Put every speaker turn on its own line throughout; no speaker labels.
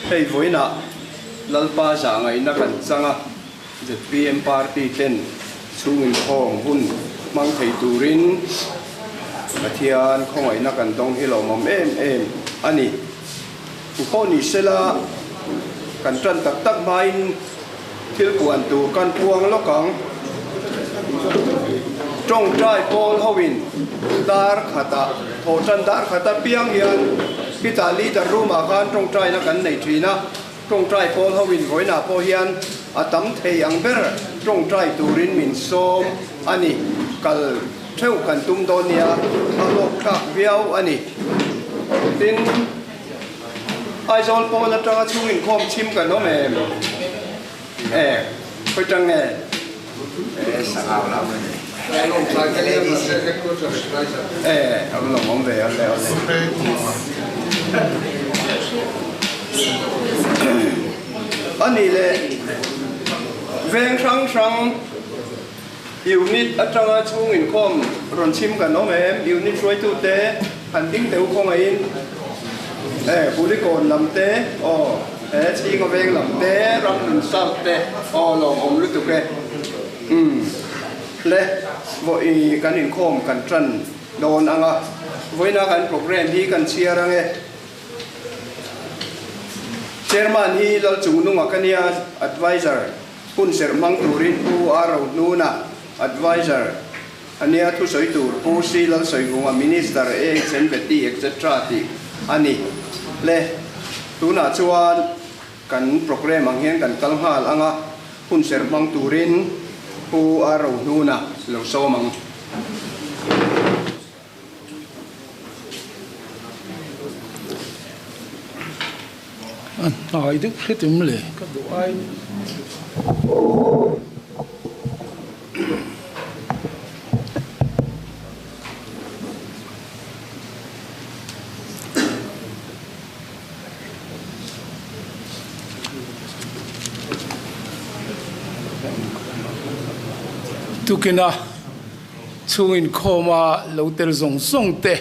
Hei vawiinah Lalpa zahngaihna kan chang a, zpm party ten chhung inkhawm hun hmang thei turin Pathian khawngaihna kan dawng hi lawmawm em em a ni. Pawh ni sela kan tan tak tak hmain thil puan tur kan puang lawk ang. Tawngtai pawl hoin dar khatah thawh tan dar khat apiang hian khitah leader room ah khan tawngtaina kan nei thin a, tawngtai pawl hoin vawiinah pawh hian a tam thei ang ber tawngtai turin min sawm a ni. Kal theuh kan tum dawn nia, a hlawk thlak viau a ni. Tin. Aizawl pawn atanga chhung inkhawm chhim kan awm em? E, khawi tang nge? E, sangau lam a ni. E, a va lawmawm ve, awle awle. A nih leh veng hrang hrang unit atanga chhung inkhawm rawn chhim kan awm em? Unit hruaitute han ding teh u khawngaihin e Kulikawn lam te aw he Chhinga veng lam te Ramhlun South te aw lawmawm lutuk e umm le vawi kan inkhawm kan tan dawn ang a vawiina kan programme hi kan chhiar ang e. Chairman hi Lalchungnunga ka nia Adviser. Hun serh hmang turin Pu A Rohnuna, Adviser, a nia thusawi tur Pu C Lalsawivunga, Minister, AHN Beti etc tih a ni. Le, tunah chuan kan programme ang hian kan kal nghal ang a, hun serh hmang turin Pu A Rohnuna lo sawm ang.
A hnai deuh hret em le ka duh ai. Tukina. Chhung inkhawma lo tel zawng zawng te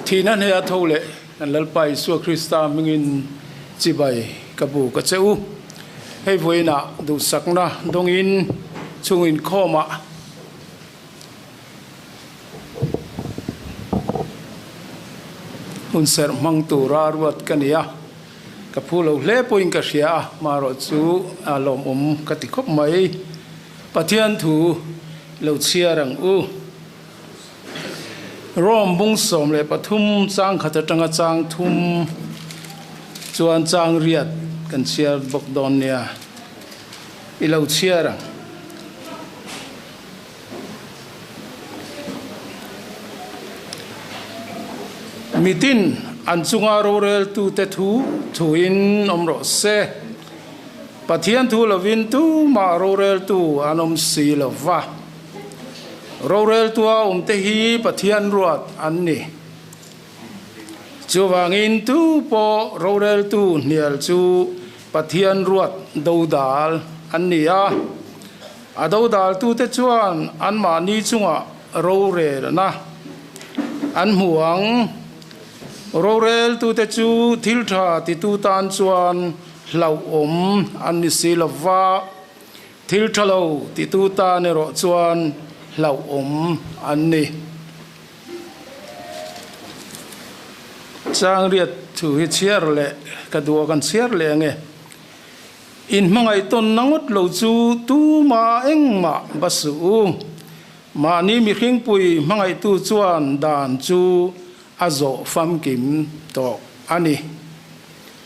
thihna hneha tho leh kan Lalpa Isua Krista hmingin chibai ka bu ka che u. Hei vawiinah duhsakna dawngin chhung inkhawmah hun serh hmang tura ruat ka ni a, ka phu lo hle pawhin ka hria a, marawh chu a lawmawm ka ti khawp mai. Pathian thu lo chhiar ang u. Rome bung 13 chang khat atanga chang thum chuan chang riat kan chhiar bawk dawn nia. I lo chhiar ang. Mitin an chunga roreltute thu thuin awm rawh se. Pathian thu lovin tumah roreltu an awm si lo va. Roreltua awmte hi Pathian ruat an ni. Chuvangin tu pawh roreltu hnial chu Pathian ruat dodal an ni a. A dodaltute chuan anmahni chungah rorelna an hmu ang. Roreltute chu thil tha titu tan chuan Hlauhawm an ni si lo va, thil tha lo titu tan erawh chuan hlauhawm an ni. Changriat thu hi chhiar leh ka duh a, kan chhiar leh ange. In hmangaih tawnna ngawt lo chu tuma engmah va suh u. Mahni mihringpui hmangaihtu chuan dan chu a zawh famkim tawh a ni.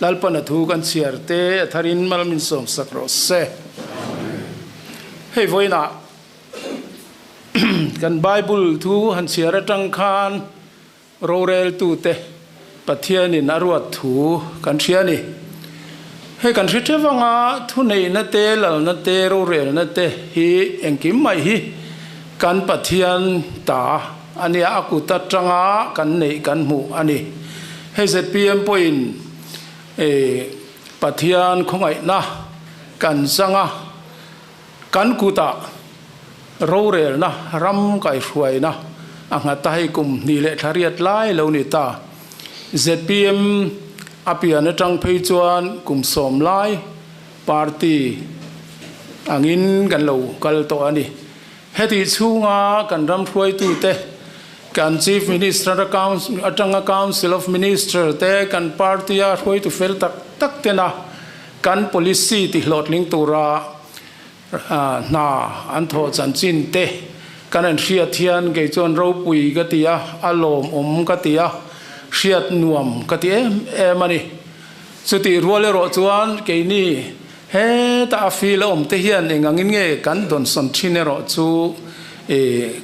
Lalpan a thu kan chhiar te a tharin mal min sawm sak rawh se. Hei vawiinah kan Bible thu han chhiar atang khan roreltute Pathianin a ruat thu kan hria a ni. Hei kan hre theuh anga thuneihna te, lalna te, rorelna te hi engkim mai hi kan Pathian ta a nia, a kut atanga kan neih kan hmuh a ni. Hei zpm pawhin Pathian khawngaihna kan chang a, kan kutah rorelna ram kaihhruaina a nghat a, hei kum hnih leh thla riat lai lo ni ta. Zpm. A pian atang phei chuan kum sawm lai party angin kan lo kal tawh a ni. Hetih chhunga kan ram hruaitute, kan Chief Minister atanga Council of Minister te, kan party-a hruaitu fel tak tak tena kan policy tihlawhtling tura hna an thawh chanchin te kan han hriat hian kei chuan ropui ka ti a, a lawmawm ka ti a, hriat nuam ka ti em em a ni. Chutih rual erawh chuan keini heta a feel a awm te hian eng angin nge kan dawnsawn thin erawh chu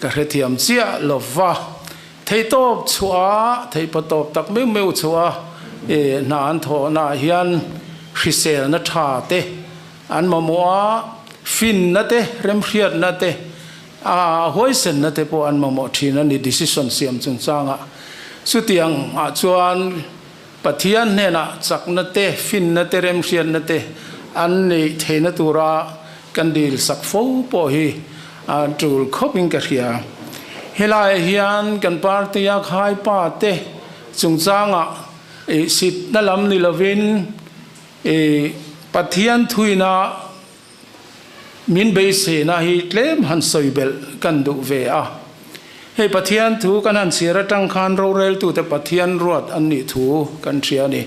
ka hrethiam chiah lo va. Theihtawp chhuah a, theihpatawp tak meuh meuh chhuah a hna an thawhna ah hian hriselna tha te an mamawh a, finna te, remhriatna te, a huaisenna te pawh an mamawh thin a ni decision siam chungchangah. Chutiang ah chuan Pathian hnenah chakna te, finna te, remhriatna te an neih theihna tura kan dil sak fo pawh hi a tul khawpin ka hria. Helaiah hian kan party-a khaipa te chungchangah sitna lam ni lovin Pathian thuina Min beiseina hi tlem han sawi belh kan duh ve a. Hei Pathian thu kan han chhiar atang khan roreltute Pathian ruat an nih thu kan hria a ni.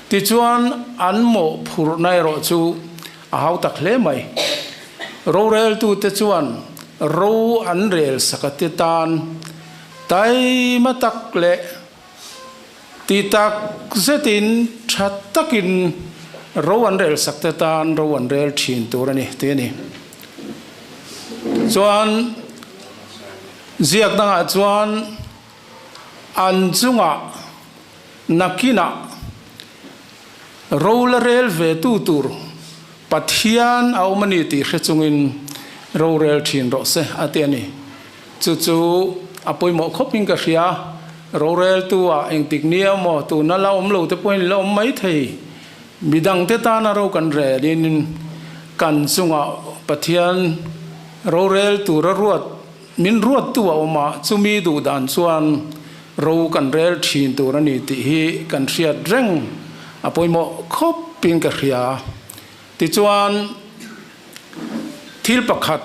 Tichuan an mawhphurhna erawh chu a hau tak hle mai. Roreltute chuan ro an rel sakate tan taima tak leh Ti tak zetin tha takin ro an rel sak te tan ro an rel thin tur a ni tih a ni. Chuan ziak dangah chuan an chungah nakinah ro la rel ve tu tur Pathian a awm a ni tih hre chungin ro rel thin rawh se a ti a ni. Chu chu a pawimawh khawpin ka hria. Roreltu ah engtik nia maw tuna la awm lo te pawhin la awm mai thei. Midangte tana ro kan relin kan chungah Pathian rorel tura ruat min ruattu a awm a, chumi duh dan chuan ro kan rel thin tur a ni tih hi kan hriat reng a pawimawh khawpin ka hria. Tichuan thil pakhat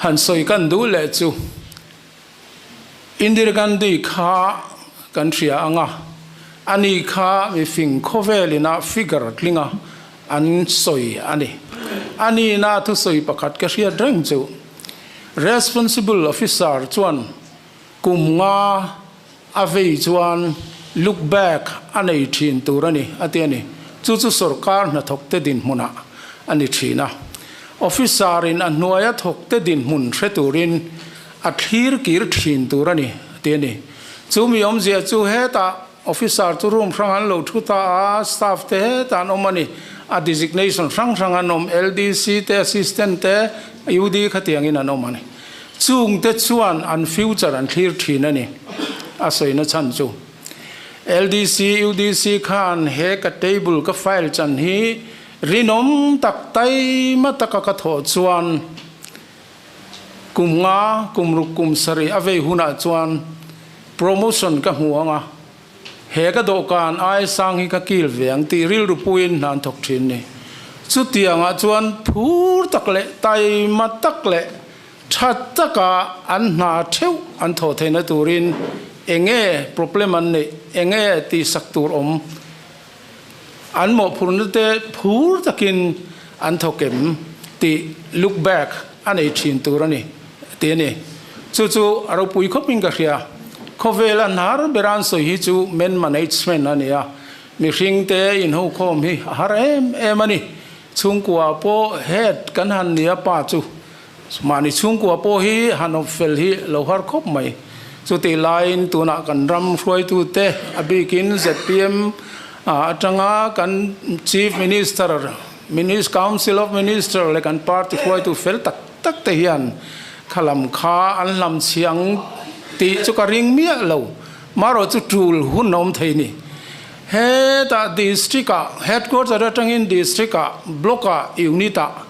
han sawi kan duh leh chu Indira Gandhi kha kan hria ang a, ani kha mifing khawvelina figure tlinga an sawi a ni. Anina thusawi pakhat ka hriat reng chu Responsible Officer chuan kum nga a vei chuan look back a nei thin tur a ni, a ti a ni. Chu chu sorkar hnathawkte dinhmunah a ni thin a. Officer-in a hnuaia thawkte dinhmun hre turin a thlir kir thin tur a ni, a ti a ni. Chu mi awmzia chu hetah officer chu room hrang an lo thu ta a, staff te hetah an awm a ni. A designation hrang hrang an awm, LDC te, assistant te, UD khatiangin an awm a ni. Chungte chuan an future an thlir thin a ni, a sawina chhan chu. LDC, UDC khan he ka table ka file chan hi rinawm tak taima taka ka thawh chuan kum nga, kum ruk, kum sarih a vei hunah chuan promotion ka hmu ang a, He ka dawhkan ai sang hi ka kil ve ang tih rilru puiin hna an thawk thin ni. Chutiangah chuan phur tak leh taima tak leh tha taka an hna theuh an thawh theihna turin enge problem an neih, enge tihsak tur awm, an mawhphurna te phur takin an thawk em tih look back a nei thin tur a ni tih a ni. Chu chu a ropui khawpin ka hria. Khawvela hnar bera an sawi hi chu man management a ni a, mihring te inhokhawm hi a har em em a ni. Chhungkua pawh head kan han ni a pa chu Mahni chhungkua pawh hi han awp fel hi lo har khawp mai. Chutih laiin tunah kan ram hruaitute a bikin zpm atanga kan Chief Minister, Council of Minister leh kan party hruaitu fel tak tak te hian khalam kha an hlam chhiang tih chu ka ring miah lo. Marawh chu tul hun a awm thei ni. Hetah District-ah, Headquarter atangin District-ah, Block-ah, Unit-ah,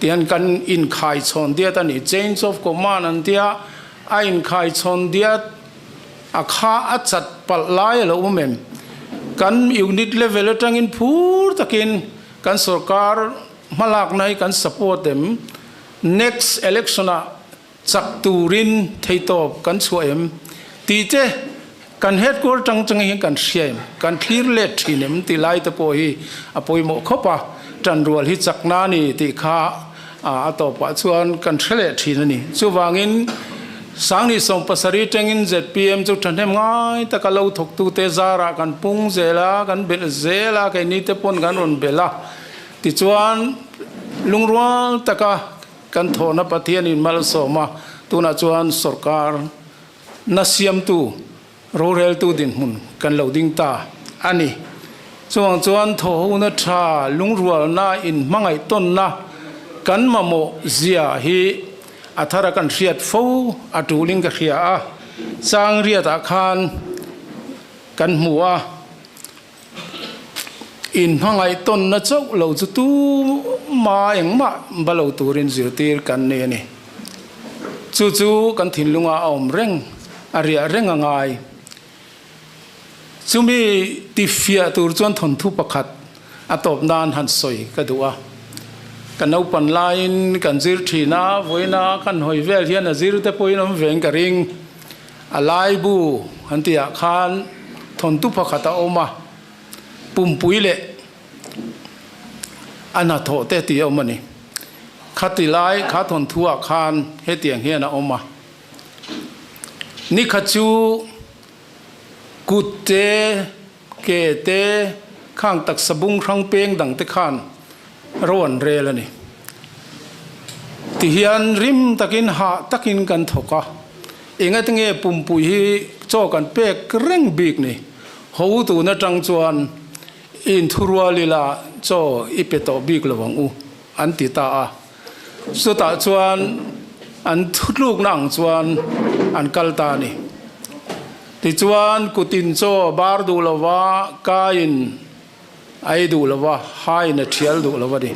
Tihian kan inkhaichhawn diat a ni. Change of command an tia, a inkhaichhawn diat a kha a chat palh lai a lo awm em? Kan unit level atangin phur takin kan sorkar hmalakna hi kan support em? Next election ah chak turin theitawp kan chhuah em? Tih te kan headquarter tang chang hian kan hria em? Kan thlir let thin em? Tih lai te pawh hi a pawimawh khawp a, tanrual hi chakna a ni tih kha a tawpah chuan kan hre leh thin a ni. Chuvangin 2017 tangin zpm chu thahnem ngai taka lo thawktute zarah kan pung zel a, kan belh zel a, keini te pawn kan rawn belh a. Tichuan lungrual taka Kan thawhna Pathianin malsawm a, tunah chuan sorkar na siamtu, roreltu dinhmun kan lo ding ta a ni. Chuvang chuan thawhhona tha, lungrualna, inhmangaih tawnna kan mamawh zia hi a thara kan hriat fo a tulin ka hria a, chang riatah khan kan hmu a. Inhmangaih tawnna chauh lo chu tuma engmah ba lo turin zirtir kan nei a ni. Chu chu kan thinlungah a awm reng, a riah reng a ngai. Chumi tifiah tur chuan thawnthu pakhat a tawp nan han sawi ka duh a. Ka naupan laiin kan zir thin a, vawiina kan hawi vel hian a zir te pawhin awm veng ka ring. A laibu an tihah khan thawntu pakhat a awm a, pumpui leh a hnathawh te tih a awm a ni. Khati lai kha thawnthuah khan hetiang hian a awm a, Nikhat chu kut te, ke te, khang taksa bung hrang peng dang te khan ro an rel a ni. Tihian rim takin hah takin kan thawk a, engati nge pumpui hi chaw kan pek reng bik ni? Ho tun atang chuan inthurual ila chaw i pe tawh bik lo ang u, an ti ta a. Chutah chuan an thutlukna ang chuan an kal ta a ni. Tichuan kutin chaw bar duh lova kaiin A ei duh lo va, hain a thial duh lo a ni.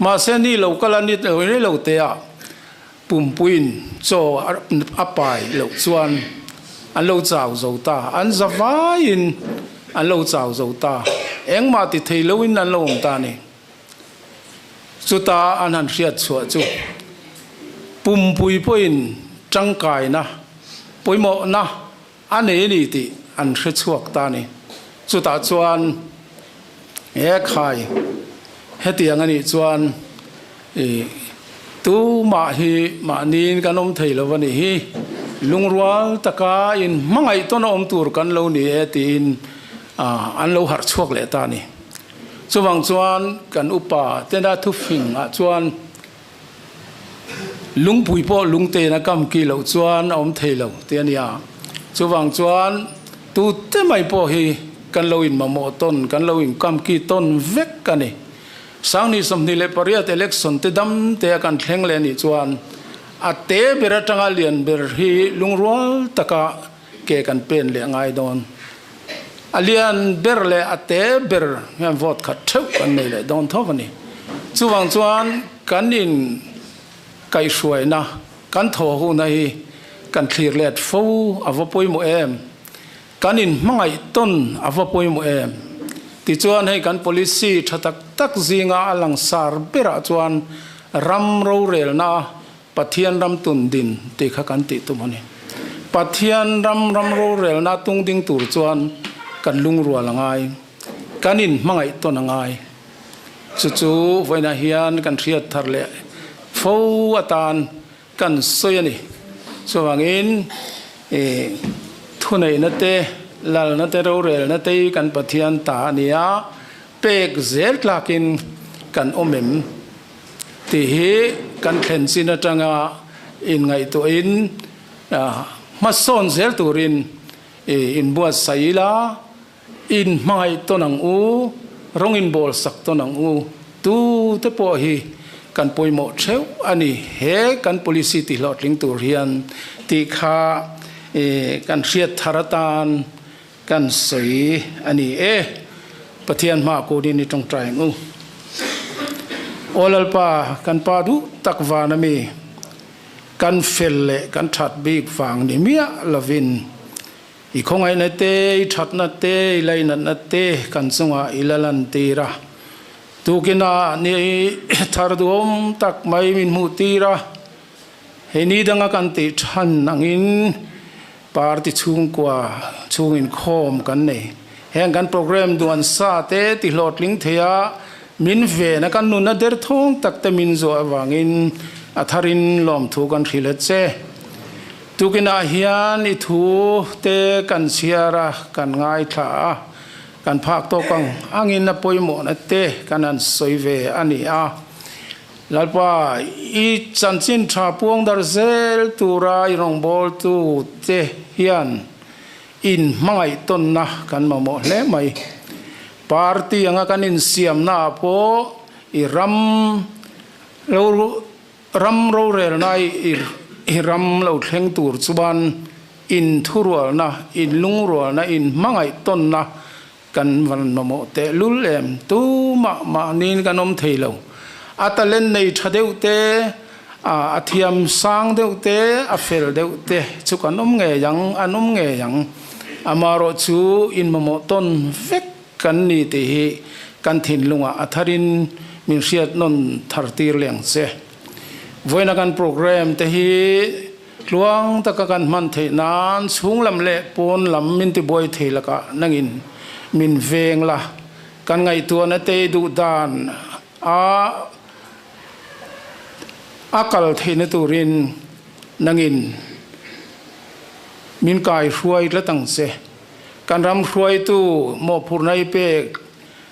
Mahse ni lo kal a ni rei lo te ah pumpuiin chaw a pai loh chuan an lo chau zo ta, an za vaiin an lo chau zo ta, engmah ti thei loin an lo awm ta a ni. Chuta an han hriat chhuah chu pumpui pawhin tangkaina pawimawhna A nei a ni tih an hre chhuak ta a ni. Chutah chuan he khai hetiang a nih chuan i tumah hi mahniin kan awm thei lo a nih hi, lungrual taka inhmangaih tawn a awm tur kan lo ni e tiin an lo harh chhuak leh ta a ni. Chuvang chuan kan upa tena thufingah chuan Lungpui pawh lungtein a kam ki loh chuan a awm thei lo tih a nia. Chuvang chuan tute mai pawh hi kan lo inmamawh tawn, kan lo inkam ki tawn vek a ni. 2028 election te dam te a kan thleng leh a nih chuan a te ber atanga lian ber hi lungrual taka ke kan pen leh ngai dawn. A lian ber leh a te ber hian vote khat theuh kan nei leh dawn tho a ni. Chuvang chuan kan in kaihhruaina, kan thaw huna hi kan thlir let fo a va pawimawh em? Kan in hmangaih tawn a va pawimawh em? Tichuan hei kan policy tha tak tak zinga a langsar berah chuan ram rorelna Pathian ram tun din tih kha kan tih tum a ni. Pathian ram ram rorelna tung ding tur chuan kan lungrual a ngai, kan inhmangaih tawn a ngai. Chu chu vawiinah hian kan hriat thar leh fo atan kan sawi a ni. Chuvangin thuneihna te, lalna te, rorelna te hi kan Pathian ta a ni a, pek zel tlakin kan awm em? Tih hi kan thlen chin atanga inngaihtuahin hmasawn zel turin inbuatsaih ila, inhmangaih tawn ang u, rawng inbawlsak tawn ang u, tute pawh hi kan pawimawh theuh a ni. He kan policy tihlawhtling tur hian tih kha kan hriat thar atan Kan sawi a ni e. Pathian hma kunin i tawngtai ang u. Aw Lalpa, kan Pa duh tak van a mi, kan fel leh kan that bik vang ni miah lovin, I khawngaihna te, i thatna te, i lainatna te kan chungah i la lantir a. Tukinah ni thar duhawm tak mai min hmuh tir a. Hei ni danga kan tih than angin party chhungkua chhung inkhawm kan nei. Heng kan programme duan sa te ti hlawhtling thei a, min ven a kan nunna derthawng tak te min zuah avangin a tharin lawmthu kan hrilh a che. Tukinah hian i thu te kan chhiar a, kan ngaithla a, kan phak tawk ang angin a pawimawhna te kan han sawi ve a ni a. Lalpa, i chanchin tha puang dar zel tura i rawngbawltu te hian in hmangaih tawnna kan mamawh hle mai. Party anga kan insiamna ah pawh i ram lo ram rorelna i ram lo thleng tur chuan in thurualna, in lungrualna, in hmangaih tawnna Kan van mamawh teh lul em? Tumah mahniin kan awm thei lo. A talent nei tha deuh te, a thiam sang deuh te, a fel deuh te chu kan awm ngei ang, an awm ngei ang. Amaherawh chu in mamawh tawn vek kan ni tih hi kan thinlungah a tharin min hriat nawn thar tir leh ang che. Vawiina kan programme te hi Tluang taka kan hman theih nan chhung lam leh pawn lam min tibuai thei lakah nangin min veng la, kan ngaihtuahna te duh dan a a kal theihna turin nangin min kai hruai tlat ang che. Kan ram hruaitu mawhphurhna i pek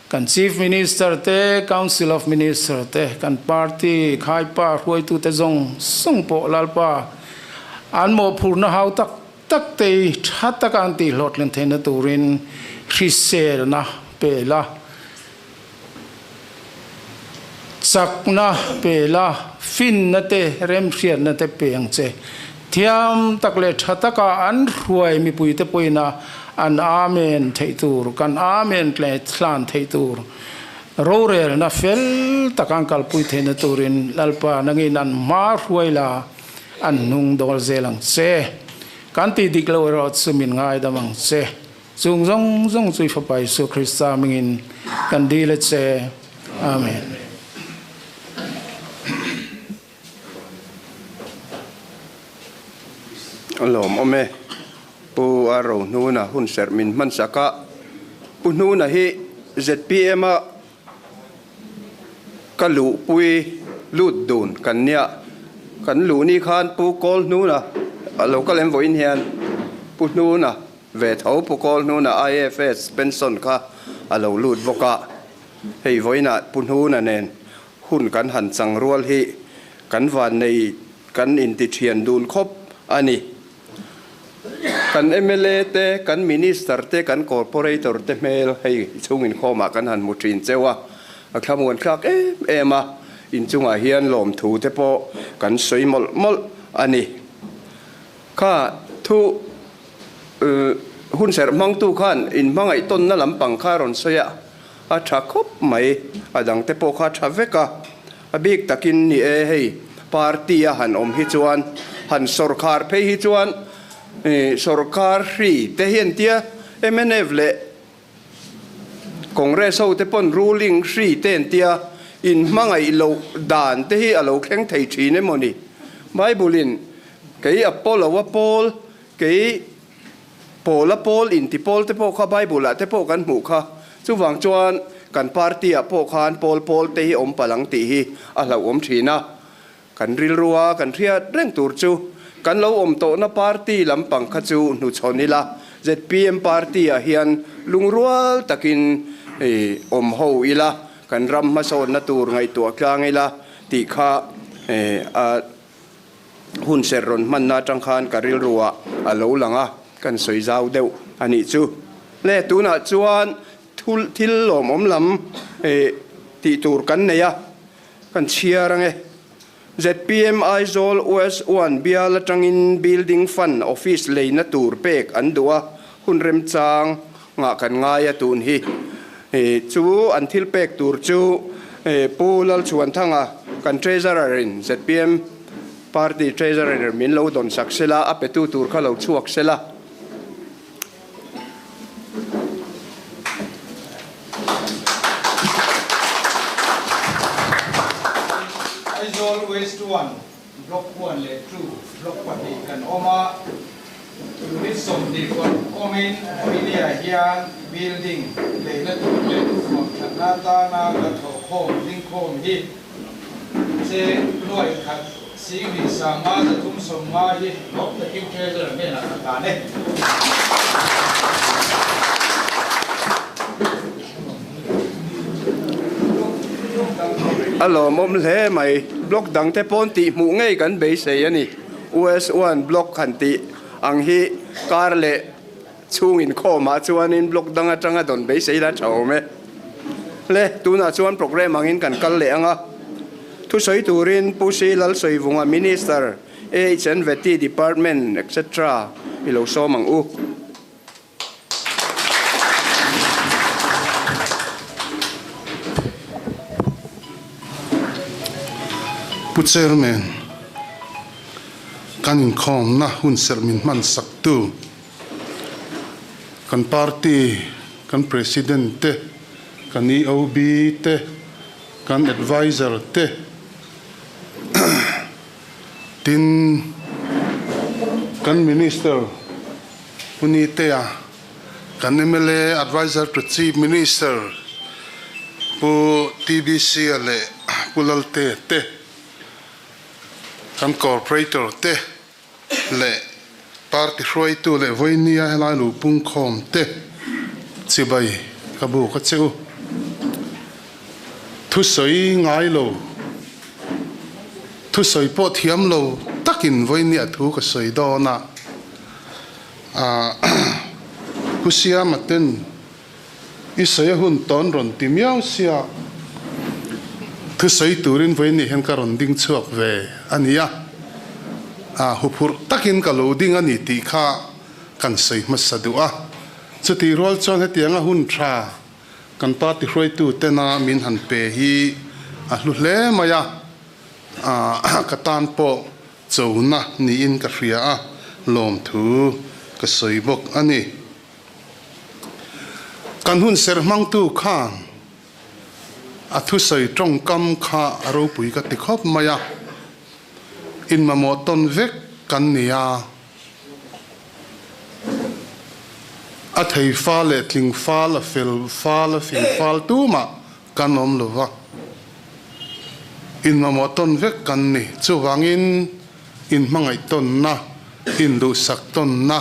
Kan Chief Minister te, Council of Minister te, kan party khaipa hruaitute zawng zawng pawh Lalpa an mawhphurhna hau tak tak te hi tha taka an tihhlawhtlin theihna turin hriselna pe la, chakna pe la, finna te, remhriatna te pe ang che. Thiam tak leh tha taka an hruai mipuite pawhin a an Amen theih tur, kan Amen tle hlan theih tur, rorelna fel tak an kalpui theihna turin Lalpa nangin an hma hruai la, an hnung dawl zel ang che. Kan tih dik lo erawh chu min ngaidam ang che. Chung zawng zawng chu i Fapa Isua Krista hmingin kan dil a che. Amen.
A lawmawm e. Pu a ro hnuna hun serh min hman sak a, Pu Hnuna hi zpm a ka luhpui lut dun kan nia, kan luh ni khan Pu Kawl Hnuna a lo kal em vawiin hian Pu Hnuna ve tho Pu Kawl Hnuna IFS pension kha a lo lut bawk a, hei vawiinah Pu Hnuna nen hun kan han chang rual hi kan vannei kan inti thian dun khawp a ni. Kan mla te, kan Minister te, kan Corporator te hmel hei chhung inkhawmah kan han hmu thin cheu a, a thlamuan thlak em em a, inchungah hian lawmthu te pawh kan sawi mawlh mawlh a ni. Kha thu hun serh hmangtu khan inhmangaih tawnna lampang kha a rawn sawi a, a tha khawp mai, a dangte pawh kha a tha vek a. A bik takin ni e, hei party a han awm hi chuan han sawrkhar phei hi chuan sawrkar hri te hian tia mnf leh Congress ho te pawn ruling hri te an tia in hmangaih loh dan te hi a lo thleng thei thin emaw ni. Bible in kei Apollo a pawl kei Pawl a pawl inti pawl te pawh kha Bible ah te pawh kan hmuh kha. Chuvang chuan kan party ah pawh khan pawl pawl te hi awm palh ang tih hi a hlauhawm thin a. Kan rilru a kan hriat reng tur chu kan lo awm tawhna party lampang kha chu hnuchhawn ila zpm party ah hian lungrual takin awm ho ila kan ram hmasawnna tur ngaihtuah tlang ila tih kha a Hun serh rawn hmanna atang khan ka rilruah a lo lang a, kan sawi zau deuh a nih chu. Le, tunah chuan thul thil lawmawm lam tih tur kan nei a, kan chhiar ang e. Zpm Aizawl West One bial atangin Building Fund Office leina tur pek an duh a, hun remchang ngah kan ngai a tun hi. Chu an thil pek tur chu Pu Lalchhuanthanga kan Treasurer in zpm Party Treasurer min lo dawn sak sela, a petu tur kha lo chhuak sela.
Aizawl West One, Block one leh two, Block pahnih kan awm a, Unit 26 awmin Vawinia hian building leina tur leh thuam thatna atana kan thawhkhawm dingkhawm hi cheng nuai khat 10 350 hi lawm takin Treasurer hnenah kan hlan e.
A lawmawm hle mai. Block dangte pawn tih hmuh ngei kan beisei a ni. US one block han tih ang hi kar leh chhung inkhawmah chuanin block dang atanga dawn beisei la tha awm e. Le, tunah chuan programme angin kan kal leh ang a. Thusawi turin Pu Sri Lalsawivunga Minister, AHNVT Department etc. I lo sawm ang u.
Pu Chairman, kan inkhawmna hun serh min hman saktu kan party, kan President te, kan EOB te, kan Adviser te, tin kan Minister, Punitea, kan mla Adviser to Chief Minister Pu TBC-a leh Pu Laltea te, kan Corporator te leh Party hruaitu leh vawinia helai lu pungkhawm te chibai ka buk a che u. Thusawi ngai lo, thusawi pawh thiam lo takin vawinia thu ka sawi dawn a. Pu Siama ten i sawi a hun tawn rawn ti miau sia, thusawi turin vawiin hian ka rawn ding chhuak ve a ni a, huphurh takin ka lo ding a ni tih kha kan sawi hmasa duh a. Chutih rual chuan hetianga hun tha kan party hruaitu tena min han pe hi a hlu hle mai a, ka tan pawh Chona niin ka hria a, lawmthu ka sawi bawk a ni. Kan hun ser hmangtu khan a thusawi tawngkam kha a ropui ka ti khawp mai a, inmamawh tawn vek kan ni a, a thei fal leh tling fal, a fel fal, a fing fal tumah Kan awm lo va, inmamawh tawn vek kan ni. Chuvangin inhmangaih tawnna, induhsak tawnna,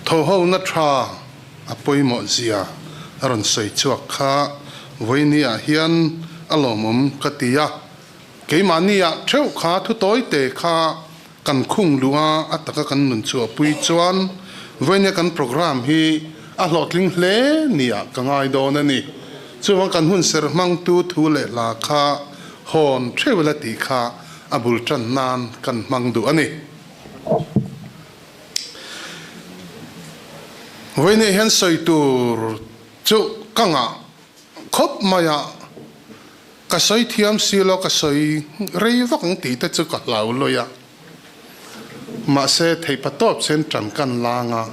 thawhhona tha a pawimawh zia a rawn sawi chhuak kha vawinia hian a lawmawm ka ti a. Keimahnia theuh kha thu tawite kha kan khung luh a, a taka kan nun chhuahpui chuan vawinia kan programme hi a hlawhtling hle nia ka ngai dawn a ni. Chuvang kan hun ser hmangtu thu leh hla kha hawn theuh ila tih kha a bul tan nan kan hmang duh a ni. Vawinia hian sawi tur chu ka ngah khawp mai a. Ka sawi thiam si lo, ka sawi rei vak ang tih te chu ka hlau lawi a. Mahse, theihpa tawp chuan tan kan lang a,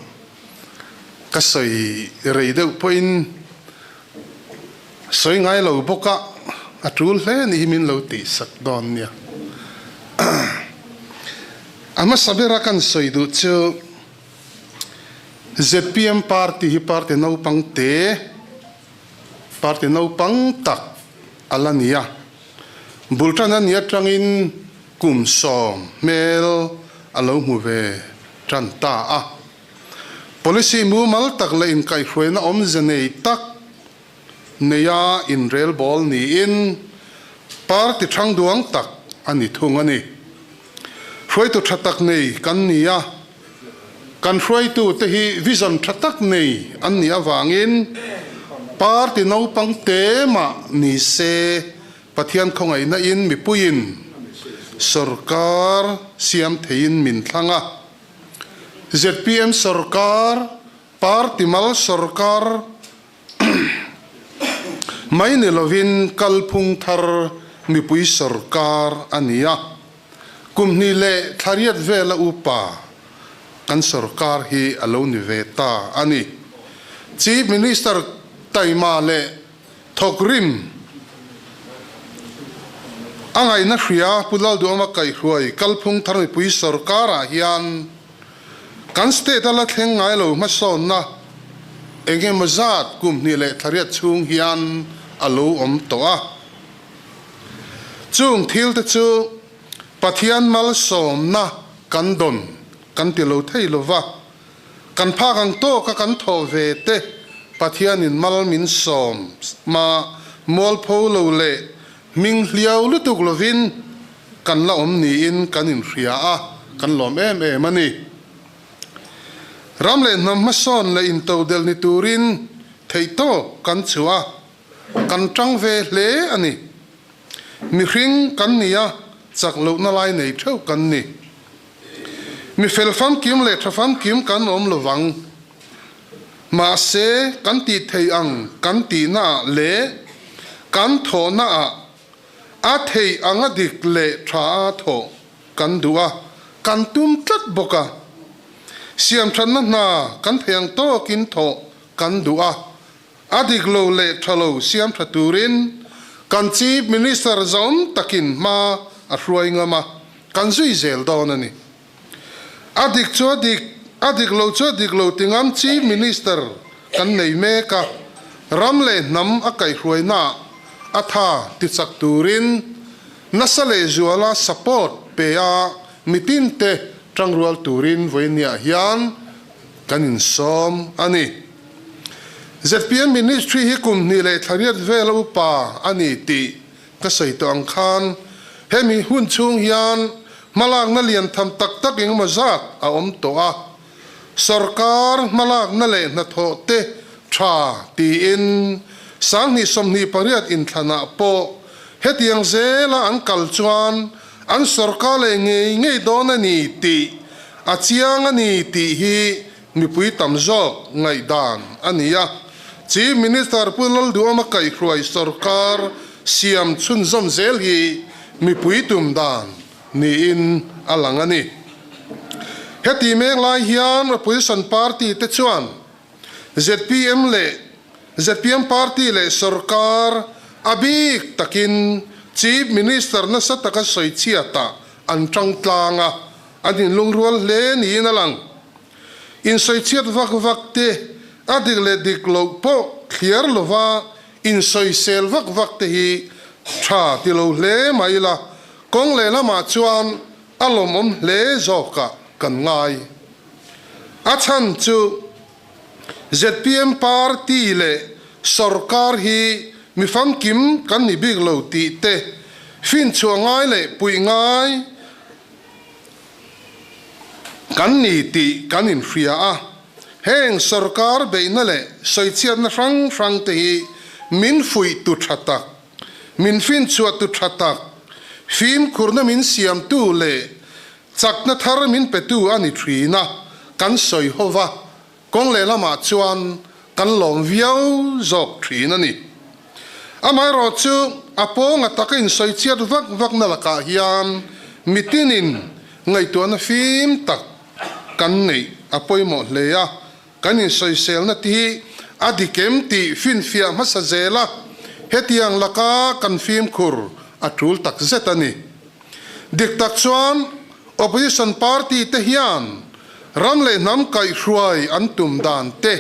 ka sawi rei deuh pawhin sawi ngai lo bawk a, a tul hle ni hi min lo tihsak dawn nia. A hmasa bera kan sawi duh chu zpm party hi party naupang te, Party naupang tak a la ni a, bul tan a nih atangin kum sawm hmel a lo hmu ve tan ta a. Policy mumal tak leh inkaihhruaina awmze nei tak neia inrelbawl niin party thang duang tak a ni thung a ni. Hruaitu tha tak nei kan ni a, Kan hruaitute hi vision tha tak nei an nih avangin party naupang te mah ni se Pathian khawngaihna in mipuiin sorkar siam theiin min thlang a. Zpm sorkar, party mal sorkar mai ni lovin kalphung thar mipui sorkar a ni a. Kum hnih leh thla riat vela upa kan sorkar hi a lo ni ve ta a ni. Chief Minister taima leh thawkrim. A ngaihna hria Pu Lalduhawma kaihhruai kalphung thar mipui sorkarah hian kan state a la thleng ngai lo hmasawnna eng emaw zat kum hnih leh thlariat chhung hian a lo awm tawh a. Chung thil te chu Pathian malsawmna kan dawn kan ti lo thei lo va, kan phak ang tawka kan thawh ve te Pathianin mal min sawm ma mualpho lo leh hming hliau lutuk lovin kan la awm niin kan inhria a, kan lawm em em a ni. Ram leh hnam hmasawn leh intodelh ni turin theihtawp kan chhuah a, kan tang ve hle a ni. Mihring kan ni a, chak lohna lai nei theuh kan ni. Mi fel famkim leh tha famkim kan awm lo vang. Mahse, kan tih thei ang kan tihna ah leh kan thawhna ah a theih anga dik leh tha a thawh kan duh a, kan tum tlat bawk a. Siamthatna hna kan thei ang tawkin thawh kan duh a, A dik lo leh tha lo siam tha turin kan Chief Minister zawm takin hma a hruai ngam a, kan zui zel dawn a ni. A dik chu a dik, a dik lo chu a dik lo ti ngam Chief Minister kan nei mek a, ram leh hnam a kaihhruainaah a tha ti chak turin nasa leh zuala support pe a mitinte tangrual turin vawinia hian kan insawm a ni. Zpm Ministry hi kum hnih leh thla riat vela upa a ni tih ka sawi tawh ang khan hemi hun chhung hian hmalakna lian tham tak tak engemaw zat a awm tawh a, sawrkar hmalakna leh hnathawh te tha tiin 2028 inthlanah pawh hetiang zela an kal chuan an sawrkar leh ngei ngei dawn a ni tih a chiang a ni tih hi Mipui tam zawk ngaihdan a ni a, Chief Minister Pu Lalduhawma kaihhruai sawrkar siam chhunzawm zel hi mipui tum dan niin a lang a ni. Heti mek lai hian Opposition party te chuan zpm leh zpm party leh sawrkar a bik takin Chief Minister nasa taka sawichhiatah an tang tlang a, An inlungrual hle niin a lang. Insawichhiat vak vak te, a dik leh dik loh pawh thliar lova insawisel vak vak te hi tha ti lo hle mah ila, kawng lehlamah chuan a lawmawm hle zawkah kan ngai. A chhan chu zpm party leh sawrkar hi mi famkim kan ni bik lo tih te, finchhuah ngai leh puih ngai, Kan ni tih kan inhria a, heng sawrkar beihna leh sawichhiatna hrang hrang te hi min fuih tu tha tak, min finchhuah tu tha tak, fimkhurna min siamtu leh chakna thar min petu a ni thin a, kan sawi ho va, Kawng lehlamah chuan kan lawm viau zawk thin a ni. Amaherawh chu a pawnga taka insawichhiat vak vakna lakah hian mitinin ngaihtuahna fim tak kan neih a pawimawh hle a, kan insawiselna te hi a dik em tih finfiah hmasa zel a, hetiang laka kan fimkhur a tul tak zet a ni. Dik tak chuan opposition party te hian ram leh hnam kaihhruai an tum dan te,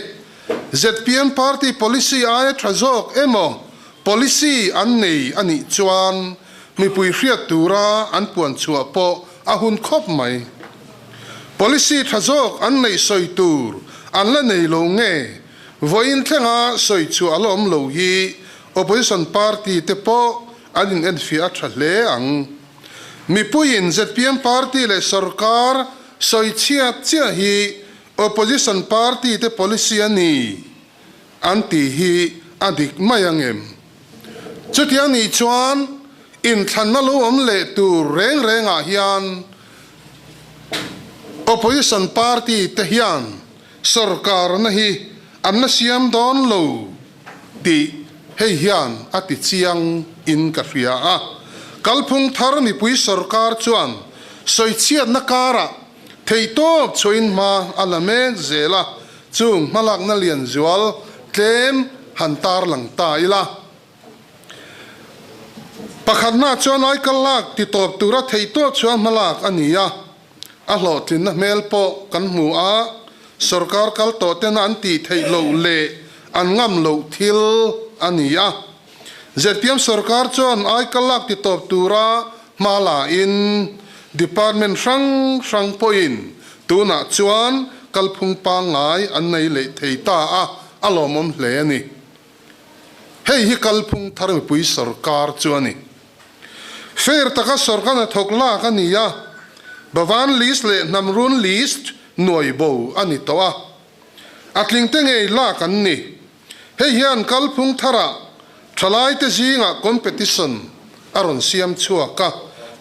zpm party policy aia tha zawk emaw policy an nei a nih chuan mipui hriat tura an puan chhuah pawh a hun khawp mai. Policy tha zawk an neih sawi tur an la nei lo nge vawiin thlenga sawi chhuah a la awm lo hi opposition party te pawh An in enfiah a tha hle ang. Mipuiin zpm party leh sorkar sawichhiat chiah hi opposition party te policy a ni an tih hi a dik mai ang em? Chutiang nih chuan inthlanna lo awm leh tur reng rengah hian opposition party te hian sorkarna hi an la siam dawn lo tih hei hian a ti chiang in ka hria a. Kalphung thar mipui sorkar chuan sawichhiatna karah theihtawp chhuahin hma a la mek zel a, chung hmalakna lian zual tlem han tarlang ta ila. Pakhatna chuan aikal lak titawp tura theihtawp chuan hmalak a ni a, a hlawhtlinna hmel pawh kan hmu a, sorkar kal tawh tena an tih theih loh leh an ngam loh thil a ni a. Zpm sorkar chuan aikal lak titawp tura hma la in department hrang hrang pawhin tunah chuan kalphung pangngai an nei leh thei ta a, a lawmawm hle a ni. Hei hi kalphung thar mipui sorkar chu a ni. Fair taka sorkar hnathawk lak a ni a, Bhavan list leh Hnamrun list nuai bo a ni tawh a. A tlingte ngei lak an ni. Hei hian kalphung tharah thalaite zingah competition a rawn siam chhuak a,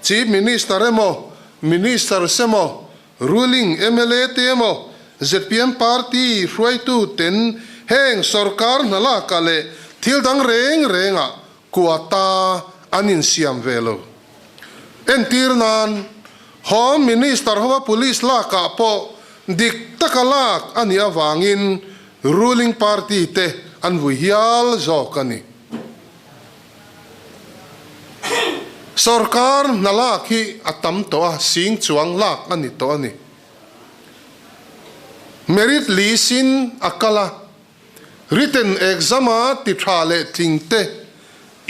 Chief Minister emaw, Ministers emaw, Ruling mla te emaw zpm party hruaitu ten heng sorkar hna lakah leh thil dang reng rengah quota an insiam ve lo. Entir nan, Home Minister hova police lakah pawh dik taka lak a nih avangin ruling party te an vui hial zawk a ni. Sorkar hna lak hi a tam tawh a, sing chuang lak a ni tawh a ni. Merit list in a kal a, written exam a ti tha leh tling te,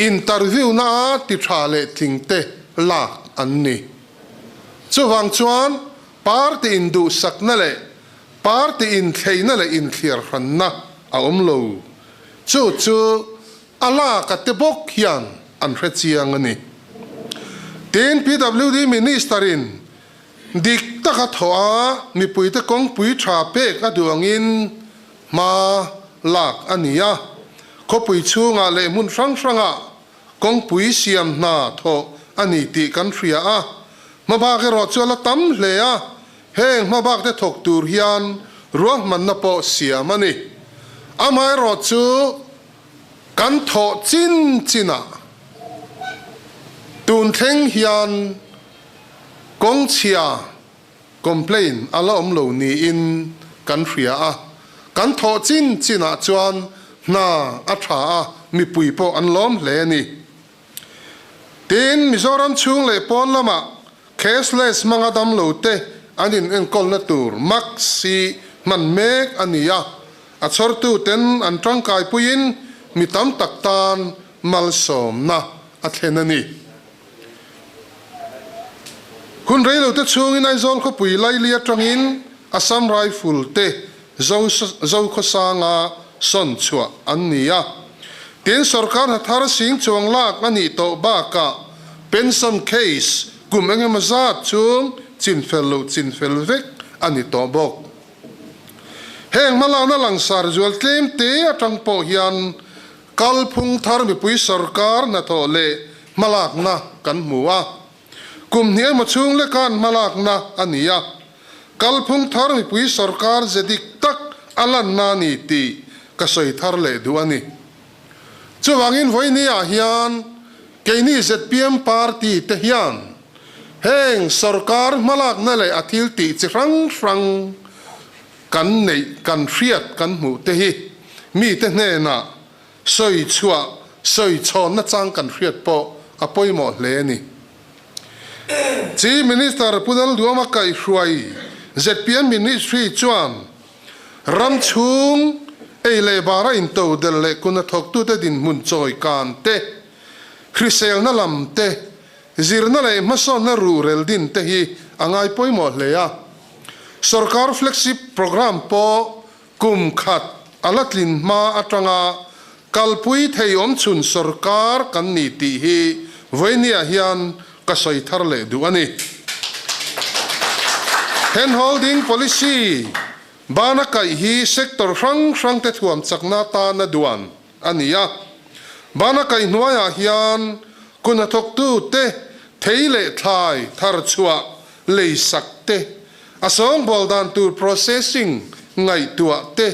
interview na a ti tha leh tling te lak an ni. Chuvang chuan party induhsakna leh party inthleina leh inthliarhranna a awm lo. Chu chu A lak a te bawk hian an hre chiang a ni. Tin, PWD Minister in dik taka thawh a mipuite kawngpui tha pek a duh angin hma lak a ni a. Khawpui chhungah leh hmun hrang hrangah kawngpui siam hna thawh a ni tih kan hria a. Hmabak erawh chu a la tam hle a, heng hmabak te thawk tur hian ruahmanna pawh siam a ni. Amaherawh chu Kan thawh chin chinah tun thleng hian kawngchhia complain a la awm lo niin kan hria a, kan thawh chin chinah chuan hna a tha a, mipui pawh an lawm hle a ni. Tin, Mizoram chhung leh pawn lamah cashless hmanga damlo te an inenkawlna tur mask hi hman mek a ni a, A chhawrtuten an tangkaipuiin mi tam tak tan malsawmna a thlen a ni. Hun reilote chhungin Aizawl khawpui laili atangin Assam Rifle te Zokhawsanga sawn chhuah an ni a. Tin, sorkar hna thar sing chuang lak a nih tawh bakah pension case kum engemaw zat chhung chinfel loh chinfel vek a ni tawh bawk. Heng hmalakna langsar zual tlem te atang pawh hian kalphung thar mipui sorkar hnathawh leh hmalakna kan hmu a. Kum hnih emaw chhung lekan hmalakna a ni a. Kalphung thar mipui sorkar ze dik tak a lanna a ni tih ka sawi thar leh duh a ni. Chuvangin vawinia hian keini zpm party te hian heng sorkar hmalakna leh a thil tih chi hrang hrang kan neih, kan hriat, kan hmuh te hi mite hnenah sawi chhuah, sawi chhawnna chang kan hriat pawh a pawimawh hle a ni. Chief Minister Pu Lalduama kaihhruai zpm Ministry chuan Ram chhung ei leh bara intodel leh kun a thawktute dinhmun chawi kan te, hriselna lam te, zirna leh hmasawnna ruhrel din te hi a ngai pawimawh hle a. Sorkar flagship programme pawh kum khat a la tlin hma atanga kalpui thei awmchhun sorkar kan ni tih hi vawinia hian ka sawi thar leh duh a ni. Hand holding policy bana kaih hi sector hrang hrang te thuam chakna atana duan a ni a. Bana kaih hnuaiah hian kun hnathawktu te thei leh thlai thar chhuah lei sak te, a sawngbawl dan tur processing ngaihtuah te,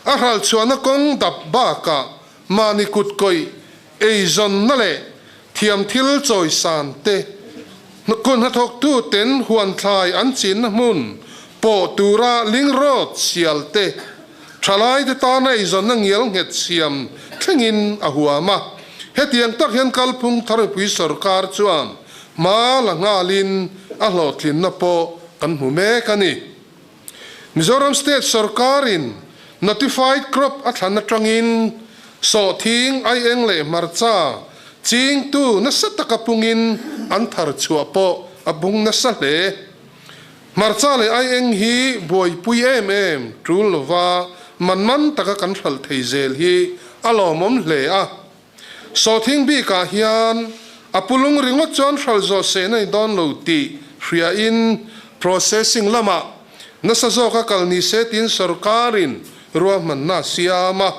a hralchhuahna kawng dap bakah mahni kut kawih Eizawnna leh thiamthil chawisan te, kun hnathawktu ten huanthlai an chinna hmun pawh tura ling road sial te, thalaite tana eizawnna ngial nghet siam thlengin a huam a. Hetiang tak hian kalphung thar mipui sorkar chuan hma la nghalin a hlawhtlinna pawh kan hmu mek a ni. Mizoram State sorkarin Notified Crop a thlan atangin sawhthing, aieng leh hmarcha chingtu nasa taka pungin an thar chhuah pawh a bung nasa hle. Hmarcha leh aieng hi buaipui em em tul lova man man taka kan hralh thei zel hi a lawmawm hle a. Sawhthing bikah hian a pulung ringawt chuan hralh zawh seh na ni dawn lo tih hriain processing lamah nasa zawka kal ni se tiin sorkarin ruahmanna a siam a.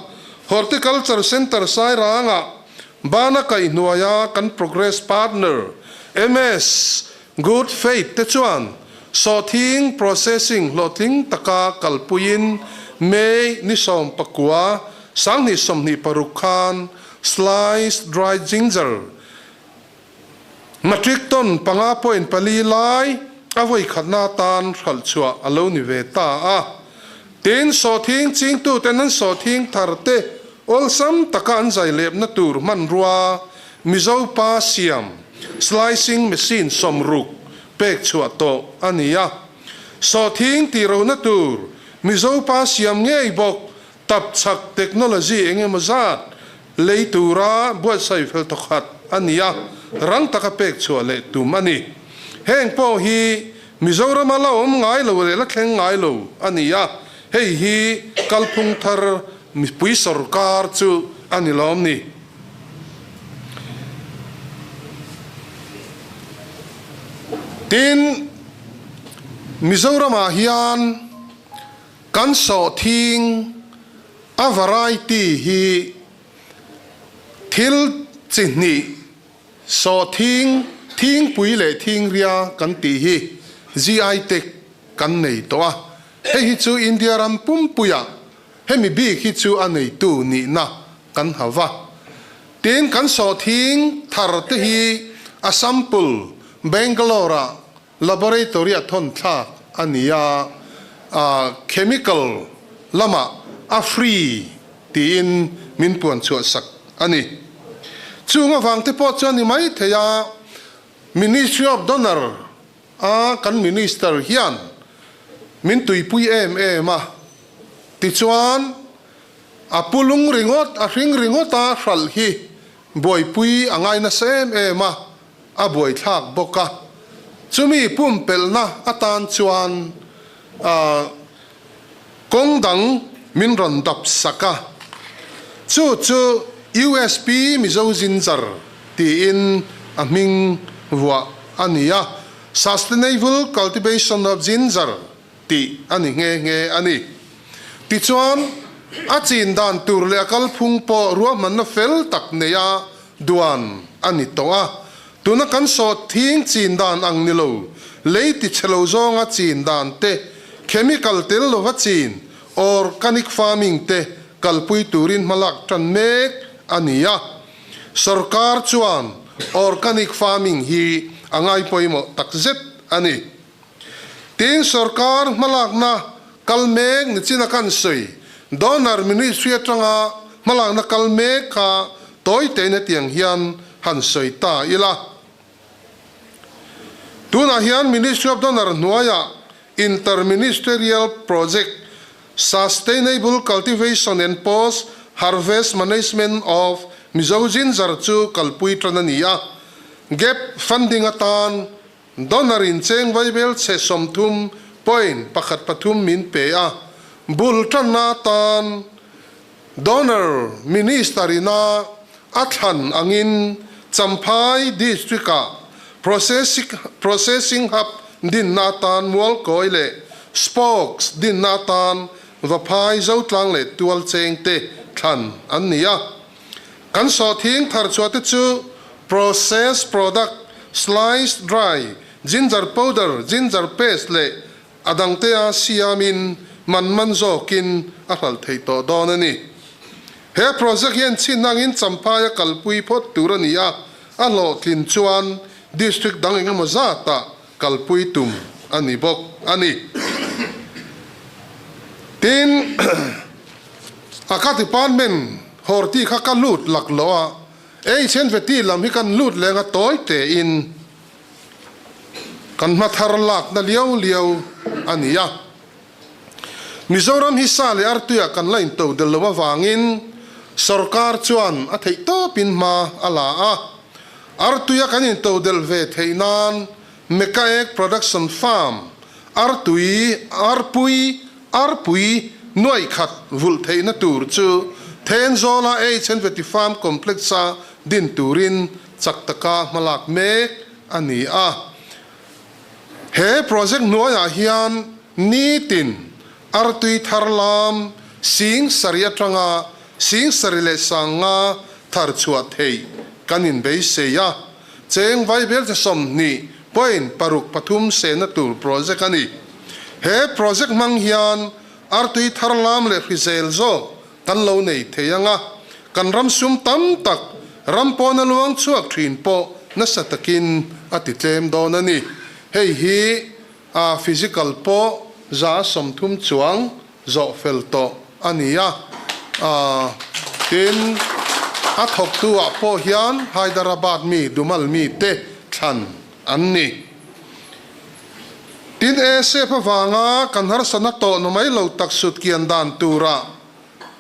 Horticulture Centre Sairangah bana kaihhnuaia kan progress partner MS Good Faith te chuan sawhthing processing hlawhtling taka kalpuiin May ni 19, 2026 khan sliced dried ginger metric ton 5.4 lai a vawi khatna atan hralh chhuah a lo ni ve ta a. Tin, sawhthing chingtuten an sawhthing thar te awlsam taka an zai lepna tur hmanrua Mizo pa siam slicing machine 60 pek chhuah tawh a ni a. Sawhthing tih rohna tur Mizo pa siam ngei bawk tapchhak technology eng emaw zat lei tura buatsaih fel thawkhat a ni a, rang taka pek chhuah leh tum a ni. Heng pawh hi Mizorama la awm ngai lo leh la thleng ngai lo a ni a, hei hi kalphung thar mipui sorkar chu a ni lawm ni. Tin, Mizoramah hian kan sawhthing a variety hi thil chi hnih Sawhthing, thingpui leh thingria kan tih hi GI tag kan nei tawh a, hei hi chu India ram pumpuiah hemi bik hi chu a neitu nihna kan ha va. Tin, kan sawhthing thar te hi a sample Bangalore-ah laboratory-ah thawn thlak a ni a, chemical lamah a free tiin min puan chhuah sak a ni. Chung avang te pawh chuan ni mai thei a, Ministry of Donor a kan Minister hian min tuipui em em a, tichuan a pulung ringawt, a hring ringawt a hralh hi buaipui a ngai nasa em em a, a buaithlak bawk a, chumi pumpelhna atan chuan kawng dang min rawn dap sak a, chu chu USP Mizo Ginger tiin a hming vuah a ni a, Sustainable Cultivation of Ginger tih a ni nghe nghe a ni. Tichuan, a chin dan tur leh a kalphung pawh ruahmanna fel tak neia duan a ni tawh a. Tuna kan sawhthing chin dan ang ni lo, lei ti chhe lo zawnga chin dan te, chemical tel lova chin, organic farming te kalpui turin hmalak tan mek a ni a. Sorkar chuan organic farming hi a ngai pawimawh takzet a ni. Tin, sorkar hmalakna kal mek nichin a kan sawi, Donor Ministry atanga hmalakna kal mek kha tawi tein hetiang hian han sawi ta ila. Tunah hian Ministry of Donor hnuaiah Inter-Ministerial Project Sustainable Cultivation and Post Harvest Management of Mizo Ginger chu kalpui tan a ni a, Gap Funding atan Donor in cheng vaibel chhe 30.13 min pe a, bul tanna atan Donor Minister ina a thlan angin Champhai District ah Processing Hub dinna atan Mualkawi leh Spokes dinna atan Vaphai Zotlang leh Tual cheng te thlan an ni a. Kan sawhthing thar chhuah te chu processed product, sliced dry, ginger powder, ginger paste leh a dangte a siamin man man zawkin a hralh theih tawh dawn a ni. He project hian chhin angin Champhai a kalpui phawt tur a ni a, a hlawhtlin chuan district dang engemaw zatah kalpui tum a ni bawk a ni. Tin, a ka department horti kha ka lut lak lo a, HNVT lam hi kan lut leng a tawi tein kan hma thar lakna liau liau a ni a. Mizoram hi sa leh artuiah kan la into del lo avangin sorkar chuan a theih tawpin hma a la a. Artuia kan into del ve theih nan Meka Egg Production Farm, artui, arpui, arpui nuaih khat vulh theihna tur chu Thenzawla HNVT Farm Complex-a din turin chak taka hmalak mek a ni a. He project hnuaiah hian nitin artui thar lam sing sarih atanga sing sarih leh sanga thar chhuah theih kan inbeisei a. Cheng Vaibelcha 20.63 sehna tur project a ni. He project hmang hian artui thar lam leh hrizel zawk kan lo nei thei ang a, kan ram sum tam tak ram pawna luang chhuak thin pawh nasa takin a ti tlem dawn a ni. Hei hi a physical pawh 30% chuang zawh fel tawh a ni a, tin, a thawktu-ah pawh hian Hyderabad mi Dumal mite thlan an ni. Tin, ASF avanga kan harsatna tawh na mai lo tak sut kian dan turah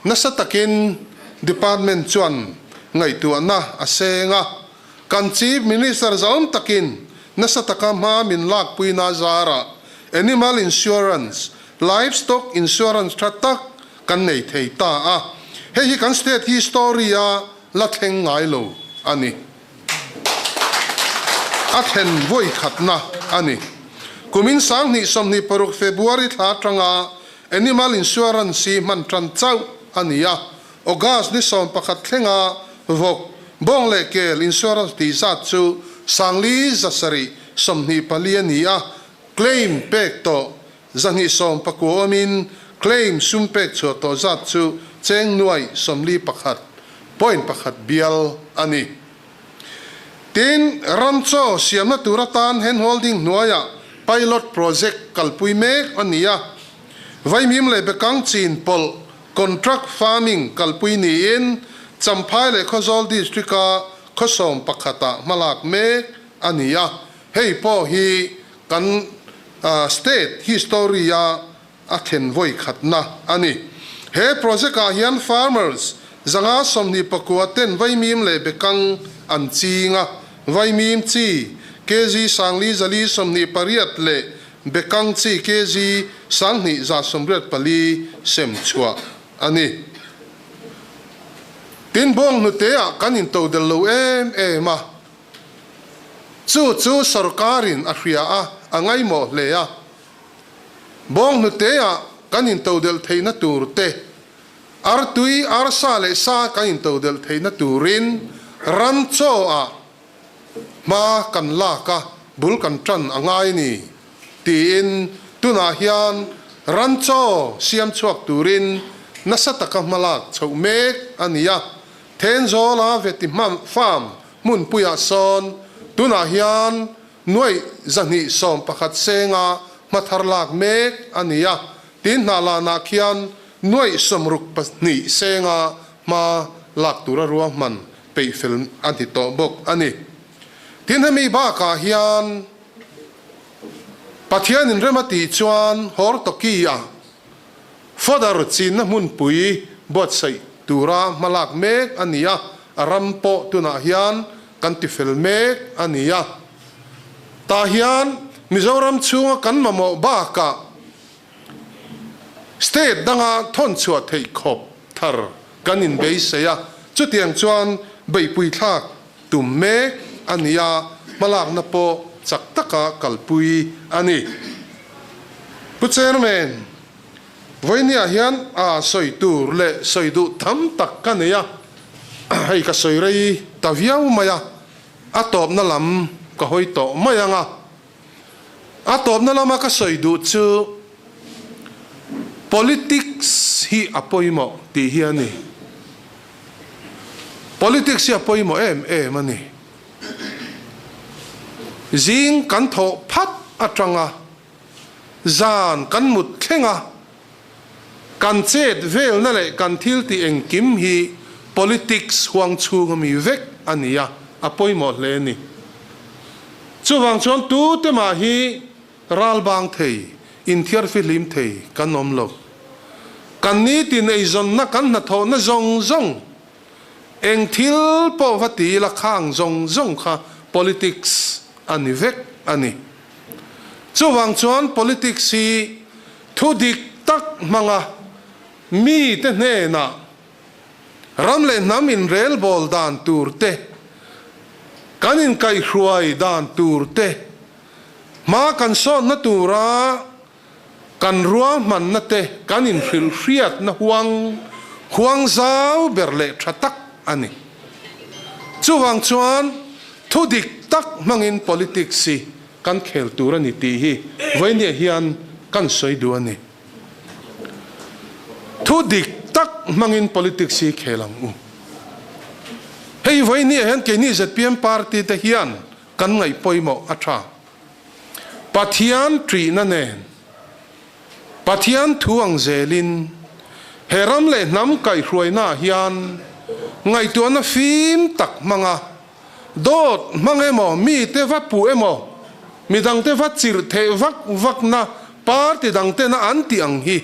nasa takin Department chuan ngaihtuahna a seng a, kan Chief Minister zaawm takin nasa taka hma min lakpuina zarah Animal Insurance, Livestock Insurance tha tak kan nei thei ta a, hei hi kan state history-a la thleng ngai lo a ni. A thlen vawi khatna a ni. Kumin 2026 February thla atanga Animal Insurance hi hman tan chauh a ni a, August ni 11 thlenga vawk, bawng leh kel insurance tih zat chu 5724 a ni a, claim pek tawh 219 awmin claim sum pek chhuah tawh zat chu cheng nuai 41.1 bial a ni. Tin, ram chaw siamna tur atan hand holding hnuaiah pilot project kalpui mek a ni a. Vaimim leh Bekang chin pawlh contract farming kalpui niin Champhai leh Khawzawl district-a khawsawm pakhatah hmalak mek a ni a. Hei pawh hi kan state history-a a thlen vawi khatna a ni. He project-ah hian farmers 529 ten vaimim leh bekang an ching a, vaimim chi kg 4428 leh bekang chi kg 1184 sem chhuah a ni. Tin, bawng hnuteah kan intodel lo em em a, chu chu sorkarin a hria a, a ngaimawh hle a. Bawng hnuteah kan intodelh theihna tur te, artui, arsa leh sa kan intodelh theihna turin ram chaw-ah hma kan lak a, bul kan tan a ngai ni, tiin tunah hian ram chaw siam chhuak turin nasa taka hma lak chhoh mek a ni a. Thenzawla Veti Farm hmunpuiah sawn tunah hian Nuaih 211 senga hma thar lak mek a ni a, tin hna lanah khian nuaih 62 senga hma lak tura ruahman peih fel a ni tawh bawk a ni. Tin hemi bakah hian Pathianin rem a tih chuan Hortoki-a fodder chinna hmunpui buatsaih tura hma lak mek a ni a, a ram pawh tunah hian kan ti fel mek a ni a. Tah hian Mizoram chhunga kan mamawh bakah state danga thawn chhuah theih khawp thar kan inbeisei a, chutiang chuan beihpui thlak tum mek a ni a, hmalakna pawh chak taka kalpui a ni. Pu Chairman, vawinia hian a sawi tur leh sawi duh tam tak ka nei a, hei ka sawi rei ta viau mai a, a tawpna lam ka hawi tawh mai ang a. A tawpna lama ka sawi duh chu politics hi a pawimawh tih hi a ni. Politics hi a pawimawh em em a ni. Zing kan thawh phat atanga zan kan mut thleng a, kan chet velna leh kan thil tih engkim hi politics huang chhunga mi vek. a ni a, a pawimawh hle a ni. Chuvang chuan tute mah hi ral bang thei, inthiar fihlim thei kan awm lo. Kan nitin eizawnna kan hnathawhna zawng zawng, eng thil pawh va ti ila khang zawng zawng kha politics a ni vek a ni. Chuvang chuan politics hi thu dik tak hmanga mite hnenah ram leh hnam inrelbawl dan tur te, kan inkaihhruai dan tur te, hma kan sawnna tura kan ruahmanna te kan inhrilhhriatna huang huang zau ber leh tha tak a ni. Chuvang chuan thu dik tak hmangin politics hi kan khel tur a ni tih hi vawinia hian kan sawi duh a ni. Thu dik tak hmangin politics hi khel ang u. Hei vawinia hian keini zpm party te hian kan ngaih pawimawh a tha. Pathian ṭihna nen, Pathian thu ang zelin he ram leh hnam kaihhruainaah hian ngaihtuahna fim tak hmanga dawt hmang emaw, mite va puh emaw, midangte va chirh theh vak vakna party dangtena an tih ang hi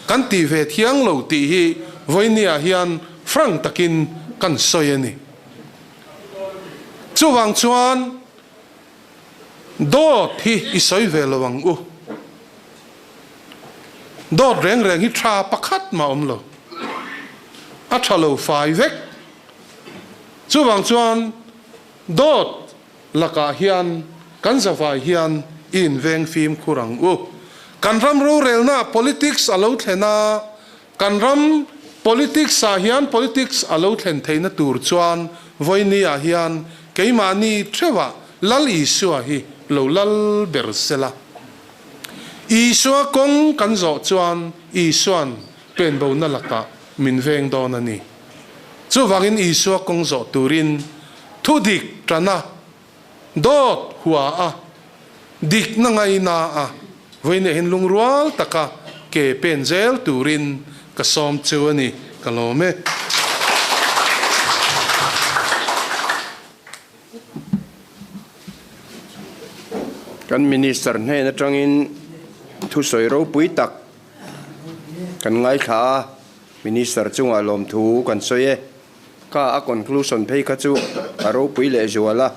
kan ti ve thiang lo tih hi vawinia hian frank takin kan sawi a ni. Chuvang chuan Dawt hi i sawi ve lo ang u. Dawt reng reng hi tha pakhat mah awm lo. A tha lo fai vek. Chuvang chuan dawt lakah hian kan zavai hian i inveng fimkhur ang u. Kan ram rorelnaah politics a lo thlen a, kan ram politics ah hian politics a lo thlen theihna tur chuan vawinia hian keimahni theuhah Lal Isua hi lo lal ber sela. Isua kawng kan zawh chuan Isua'n penbona lakah min veng dawn a ni. Chuvangin Isua kawng zawh turin thu dik tana dawt hua a, dikna ngaina a, vawinia hian lungrual taka ke pen zel turin ka sawm chu a ni, ka lawm e.
Kan Minister hnen atangin thusawi ropui tak kan ngaithla a, Minister chungah lawmthu kan sawi e. Ka a conclusion phei kha chu a ropui leh zual a,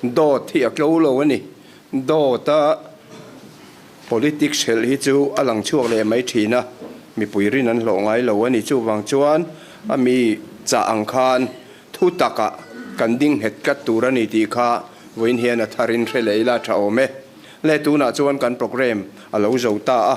dawt hi a tlo lo a ni. Dawt a politics helh hi chu a lang chhuak leh mai thin a, mipui rin an hlawh ngai lo a ni. Chuvang chuan a mi chah ang khan thu takah kan ding nghet tlat tur a ni tih kha vawiin hian a tharin hre leh ila tha awm e. Le tunah chuan kan programme a lo zo ta a.